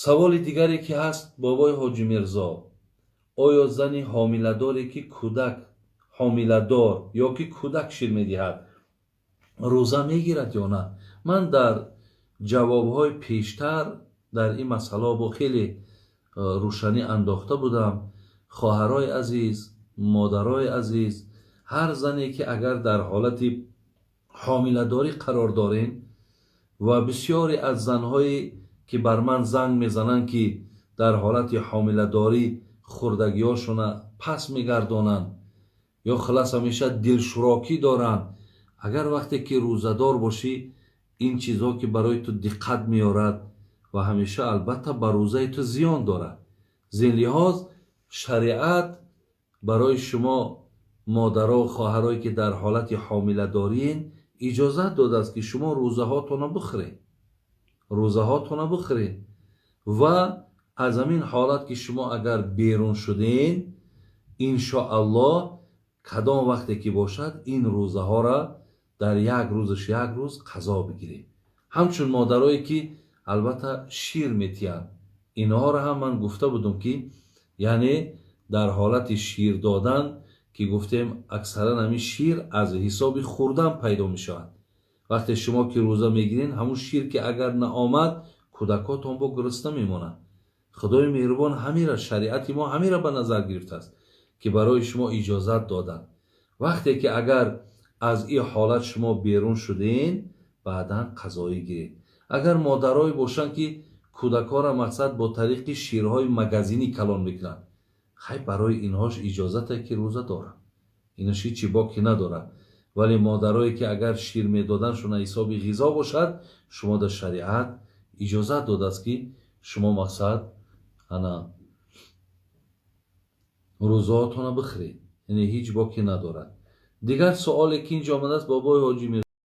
Саволи дигаре ки ҳаст: бобои Ҳоҷи Мирзо, оё зани ҳомиладоре, ки кӯдак ҳомиладор ё ки кӯдак шир медиҳад, рӯза мегирад ё на? Ман дар ҷавобҳои пештар дар ин масъалаҳо бо хеле рӯшанӣ андохта будам. Хоҳарои азиз, модарои азиз, ҳар зане ки агар дар ҳолати ҳомиладорӣ қарор дорем, ва бисёре аз занҳое ки бар ман занг мезананд, ки дар ҳолати ҳомиладорӣ хӯрдагиҳошона пас мегардонанд ё хулас ҳамеша дилшӯрокӣ доранд, агар вақте ки рӯзадор бошӣ, ин чизҳо ки барои ту диққат меорад ва ҳамеша албатта ба рӯзаи ту зиён дорад. Зин лиҳоз шариат барои шумо модаро, хоҳарое ки дар ҳолати ҳомиладориен, иҷозат додааст, ки шумо рӯзаҳотонро бихӯред, рӯзаҳотонро бихӯред ва аз ҳамин ҳолат ки шумо агар берун шуден, иншоаллоҳ, кадом вақте ки бошад, ин рӯзаҳоро дар як рӯзаш як рӯз қазо бигиред. Ҳамчун модарое ки албатта шир метиҳанд, инҳоро ҳам ман гуфта будум, ки яъне дар ҳолати шир додан, ки гуфтем, аксаран ҳамин шир аз ҳисоби хӯрдан пайдо мешавад. Вақте шумо ки рӯза мегиред, ҳамун шир ки агар наомад, кӯдакотон бо гурусна мемонанд. Худои меҳрубон ҳамира, шариати мо ҳамира ба назар гирифтааст, ки барои шумо иҷозат доданд. Вақте ки агар аз ин ҳолат шумо берун шуден, баъдан қазоӣ гиред. Агар модарое бошанд, ки кӯдакҳоро мақсад бо тариқи ширҳои магазинӣ калон мекунанд, хай, барои инҳош иҷозате, ки рӯза доранд, инаш ҳичи боки надорад. Вале модарое ки агар шир медоданшона ҳисоби ғизо бошад, шумо дар шариат иҷозат додааст, ки шумо мақсад ана рӯзаотонро бихӯред, яъне ҳеҷ боке надорад. Дигар суоле ки инҷо омадааст: бобои Ҳоҷи Мирзо,